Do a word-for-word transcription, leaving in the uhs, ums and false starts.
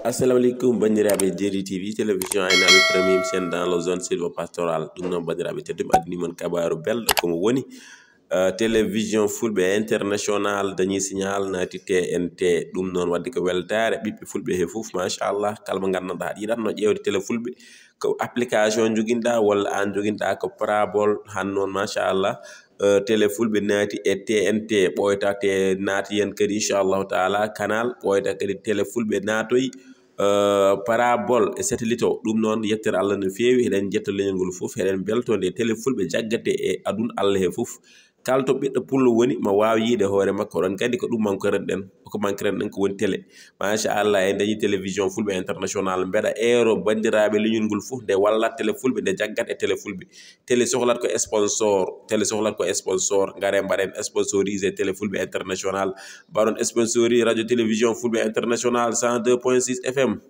Assalamu aleykum, banndiraaɓe Jeri T V, télévision aynaaɓe, premier chaîne dans la zone sylvo-pastorale. Ɗum noon, banndiraaɓe tedduɓe, addani mon kabaaru belɗo, ko mo woni, eh, télévision Fulɓe International dañi signal, naati T N T. Ɗum noon, waɗde ko weltaare ɓiɓɓe Fulɓe he fof, machallah. Kala mo nganndanɗaa aɗa yiɗatno ƴeewde télé Fulɓe, ko application njoginɗaa walla aan njoginɗaa ko parabole, han noon, machallah. Eh, télé Fulɓe naati e T N T, ɓooyta te naati heen kadi, inchallahu taala, canal, ɓooyta kadi télé Fulɓe naatoyi, eh, parabole e satellite o. Ɗum noon, yettere Allah no feewi, heɗen njetta leñol ngol fof, heɗen mbelto nde télé Fulɓe jaggate e aduna Allah he fof. Kala to ɓiɗɗo pullo woni, ma waaw yiide hoore makko. Oɗon nganndi ko ɗum mankiren ɗen, ko mankiren ɗen ko woni télé. Machallah, en dañi télévision Fulɓe International. Mbeɗa eero banndiraaɓe leñol ngol fof, nde wallat télé Fulɓe, nde jaggat e télé Fulɓe. Télé sohlat ko sponsor, télé sohlat ko sponsor. Ngare mbaɗen sponsorisé télé Fulɓe International. Mbaɗon sponsori radio télévision Fulɓe International cent deux point six F M.